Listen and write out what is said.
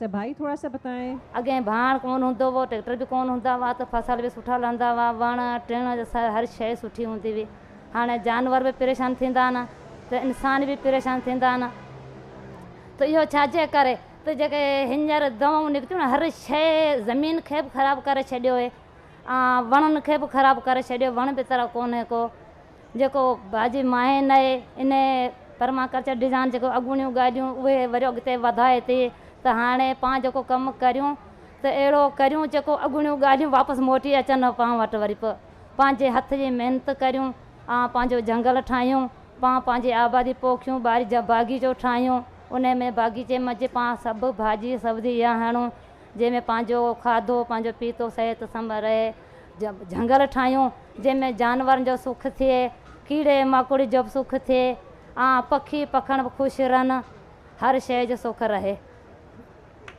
भाई थोड़ा सा बताएं। अॻे भाण कोन हूंदो हुओ, ट्रैक्टर बि कोन हूंदा हुआ, त फसल बि सुठा लहंदा हुआ, वण टिण हर शइ सुठी हूंदी हुई। हाणे जानवर बि परेशान थींदा आहिनि त इंसान बि परेशान थींदा आहिनि। त इहो छाजे करे त जेके हींअर दवाऊं निकितियूं न, हर शइ ज़मीन खे बि ख़राबु करे छॾियो आहे, ऐं वणनि खे बि ख़राबु करे छॾियो। वण बि तरह कोन्हे को, जेको भाॼी माइन आहे इन परमाकल्चर डिज़ाइन जेको अॻूणियूं ॻाल्हियूं उहे वरी अॻिते वधाए थी। त हाणे पाण जेको कमु करियूं त अहिड़ो करियूं जेको अॻूणियूं ॻाल्हियूं वापसि मोटी अचनि पाण वटि। वरी पोइ पंहिंजे हथ जी महिनत करियूं ऐं पंहिंजो जंगल ठाहियूं, पाण पंहिंजी आबादी पोखियूं, ॿारी जा बाग़ीचो ठाहियूं, उन में बाग़ीचे मंझि पाण सभु भाॼी सब्ज़ी इहा हणूं जंहिंमें पंहिंजो खाधो पंहिंजो पीतो सिहत सम रहे। जंगल ठाहियूं जंहिंमें जानवरनि जो सुख थिए, कीड़े मकोड़े जो बि सुख थिए ऐं पखी पखण बि ख़ुशि रहनि, हर शइ जो सुख रहे।